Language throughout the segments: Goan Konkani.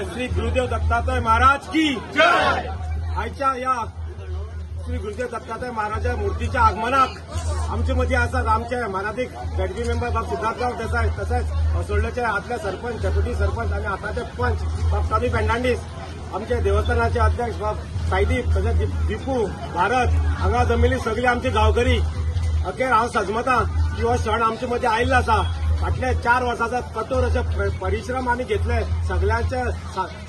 जय श्री गुरुदेव दत्तात्रय महाराज की जय। आयच्या ह्या श्री गुरुदेव दत्तात्रय महाराजा मूर्तीच्या आगमनाक आमचे मदीं आसात आमचे मानादीक झेडपी मेंबर बाब सिद्धार्थराव देसाय, तशेंच असोल्डेचे आदले सरपंच, डेप्युटी सरपंच आनी आतांचे पंच बाब टॉनी फेर्नांडीस, आमचे देवस्थानाचे अध्यक्ष बाब साईदीप, तशेंच दिपू भारत, हांगा जमिल्ली सगळी आमची गांवकरी। अखेर हांव सजमता की हो क्षण आमचे मदीं आयिल्लो आसा। फाटल्या 4 वर्सांचा कठोर अशे परिश्रम आमी घेतले, सगळ्यांचे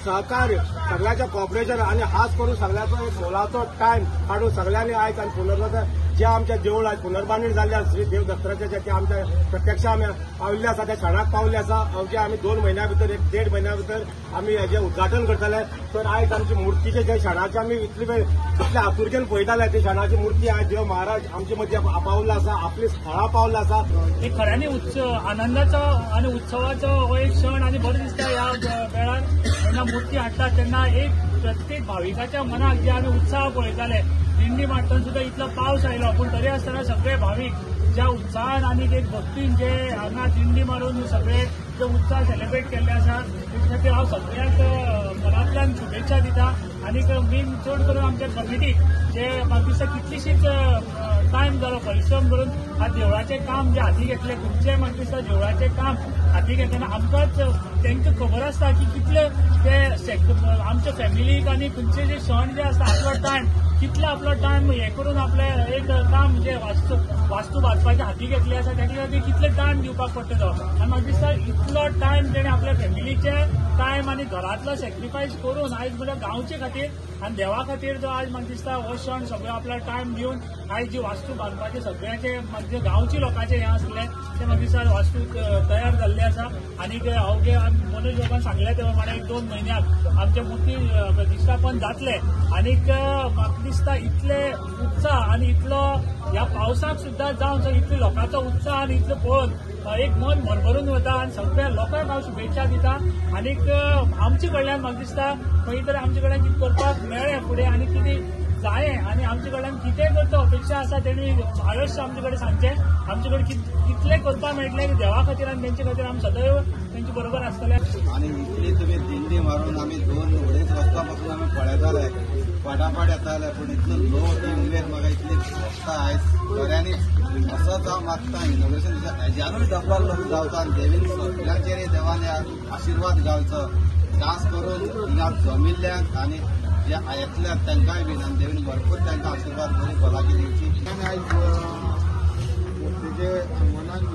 सहकार्य, सगळ्यांचे कॉपरेशन आनी खास करून सगळ्यांचो एक मोलाचो टायम काडून सगळ्यांनी आयज आनी पुनर्वसन जे आमचे देवूळ आयज पुनर्बांदणी जाल्ले आसा श्री देव दत्तात्रयाचे, ते आमच्या प्रत्यक्ष आमी पाविल्ले आसा, त्या क्षणाक पावल्ले आसा। अवघे आमी 2 म्हयन्या भितर, 1-1.5 म्हयन्या भितर आमी हेजें उद्घाटन करतले। तर आयज आमची मुर्तीचे जे क्षणाचे आमी इतले वेळ इतले आतुरकेन पळयताले, ते क्षणाची मुर्ती आयज देव महाराज आमचे मदीं पावल्लो आसा, आपली स्थळां पावल्लो आसा। एक खऱ्यांनी आनंदाचो आनी उत्सवाचो हो एक क्षण आनी बरें दिसता ह्या वेळार जेन्ना मुर्ती हाडटात तेन्ना एक प्रत्येक भाविकाच्या मनाक जे आमी उत्साह पळयताले। दिंडी मारतना सुद्दां इतलो पावस आयलो पूण तरी आसतना सगळे भावीक ज्या उत्साहान आनी एक भक्तीन जे हांगा दिंडी मारून सगळे जे उत्साह सेलिब्रेट केल्ले आसा तेचे खातीर हांव सगळ्यांक मनांतल्यान शुभेच्छा दिता। आनी मेन चड करून आमच्या कमिटीक जे म्हाका दिसता कितलीशीच टायम जालो परिश्रम करून ह्या देवळाचें काम जे हाती घेतलें, खुबशे म्हाका दिसता देवळाचें काम हाती घेतना आमकांच तांकां खबर आसता की कितले ते आमच्या फॅमिलीक आनी खंयचे जे क्षण जे आसता आपलो टायम कितलो आपलो टायम हे करून आपलें एक काम जे वास्तू बांदपाचें हाती घेतलें आसा ताचे खातीर कितले टायम दिवपाक पडटा तो। आनी म्हाका दिसता इतलो टायम तेणें आपल्या फॅमिलीचे टायम आनी घरांतलो सॅक्रिफायस करून आयज म्हळ्यार गांवचे खातीर आनी देवा खातीर जो आयज म्हाका दिसता हो क्षण सगळो आपलो टायम दिवन आयज जी वास्तू बांदपाचें सगळ्यांचे म्हणजे गांवची लोकांचें हें आसलें तें म्हाका दिसता वास्तू तयार जाल्ली आसा। आनी अवघे मनोज बाबान सांगलें ते प्रमाणे 1-2 म्हयन्याक आमच्या मुर्ती प्रतिश्ठापन जातलें। आनीक म्हाका दिसता इतले उत्साह आनी इतलो ह्या पावसाक सुद्दां जावन इतले लोकांचो उत्साह आनी इतलो पळोवन एक मन भरभरून वता आनी सगळ्या लोकांक हांव शुभेच्छा दिता। आनीक आमचे कडल्यान म्हाका दिसता खंय तरी आमचे कडल्यान कितें करपाक मेळ्ळें फुडें आनी कितें जायें आनी आमचे कडल्यान कितें करता अपेक्षा आसा तेणी आयुश्य आमचे कडेन सांगचें, आमचे कडेन कितलें करपाक मेळटलें की देवा खातीर आनी तेंचे खातीर आमी सदैव तेंचे बरोबर आसतले। आनी इतली तुमी दिंडी मारून आमी 2-2.5 वर्सां पासून आमी पळयताले, फाटाफाट येताले, पूण इतलो लोक ही उमेद म्हाका इतली दिसता आयज खऱ्यांनीच असोच हांव मागता इनॉग्रेशन दिसा हेज्यानूय डबल लोक जावचो आनी देवीन सगळ्यांचेर देवान आशिर्वाद घालचो, खास करून हिंगा जमिल्ल्यांक आनी जे येतल्यात तांकांय बीन आनी देवीन भरपूर तांकां आशिर्वाद बरी भलायकी दिवची। आयज मूर्तीचे आगमनान